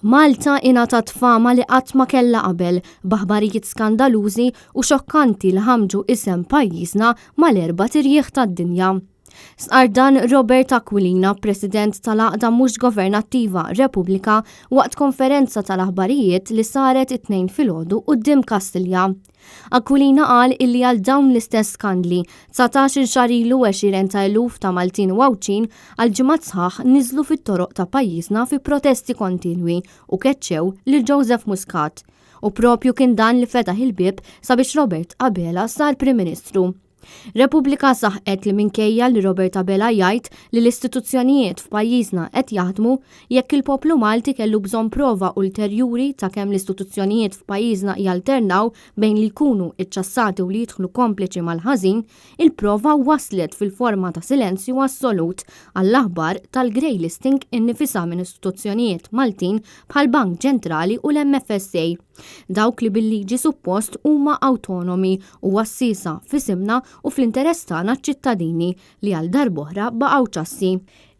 Malta ingħatat fama li qatt ma kellha qabel b'aħbarijiet skandalużi u xokkanti li ħammġu isem pajjiżna mal-erbat irjieħ tad-dinja. Stqarr dan Robert Aquilina, President tal-għaqda mhux governattiva Repubblika waqt konferenza tal-aħbarijiet li saret it-Tnejn filgħodu quddiem Kastilja. Aquilina qal illi għal dawn l-istess skandli, 19-il xahar ilu għexieren ta' eluf ta' Maltin u Għawdxin għal ġimgħat sħaħ niżlu fit-toroq ta' pajjiżna fi protesti kontinwi u keċċew lil Joseph Muscat. U propju kien dan li fetaħ il-bieb sabiex Robert Abela sar Prim Ministru. Repubblika saħqet li minkejja li Robert Abela jgħid li l-istituzzjonijiet f'pajjiżna qed jaħdmu, jekk il-poplu Malti kellu bżonn prova ulterjuri ta' kemm l-istituzzjonijiet f'pajjiżna jalternaw bejn li jkunu iċċassati u li jidħlu kompliċi mal-ħażin, il-prova waslet fil-forma ta' silenzju assolut għall-aħbar tal-grey listing innifisha minn istituzzjonijiet Maltin bħall-Bank Ċentrali u l-MFSA. Dawk li bil-liġi suppost huma awtonomi u għassiesa f'isimna u fl-interess tagħna ċ-ċittadini li għal darb'oħra baqgħu ċassi.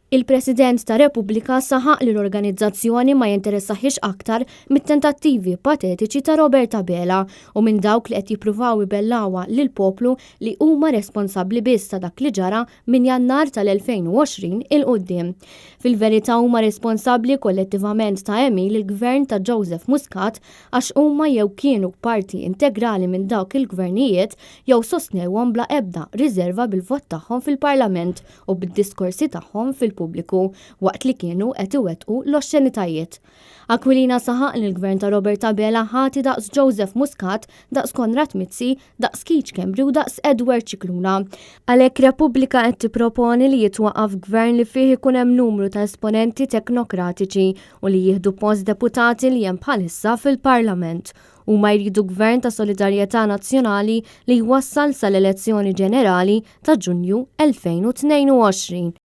Il-President ta' Repubblika saħaq li l-organizzazzjoni ma jinteressahiex aktar mit-tentattivi patetiċi ta' Robert Abela u minn dawk li qed jippruvaw ibellgħuha lill-poplu li huma responsabbli biss ta' dak li ġara minn Jannar tal-2020 'il quddiem. Fil-verità huma responsabbli kollettivament ta' għemil il-Gvern ta' Joseph Muscat għax huma jew kienu parti integrali minn dawk il-gvernijiet jew sostnewhom bla ebda riżerva bil-vot tagħhom fil-Parlament u bid-diskorsi tagħhom fil-pubbliku waqt li kienu qed iwettqu l-oxxenitajiet. Aquilina saħaq li l-Gvern ta' Robert Abela ħati daqs Joseph Muscat, daqs Konrad Mizzi, daqs Keith Schembri u daqs Edward Scicluna. Għalhekk Repubblika qed tipproponi li jitwaqqaf gvern li fih ikun hemm numru ta' esponenti teknokratiċi u li jieħdu post deputati li hemm bħalissa fil-Parlament. Huma jridu gvern ta' solidarjetà nazzjonali li jwassal sal-elezzjoni ġenerali ta' Ġunju 2022.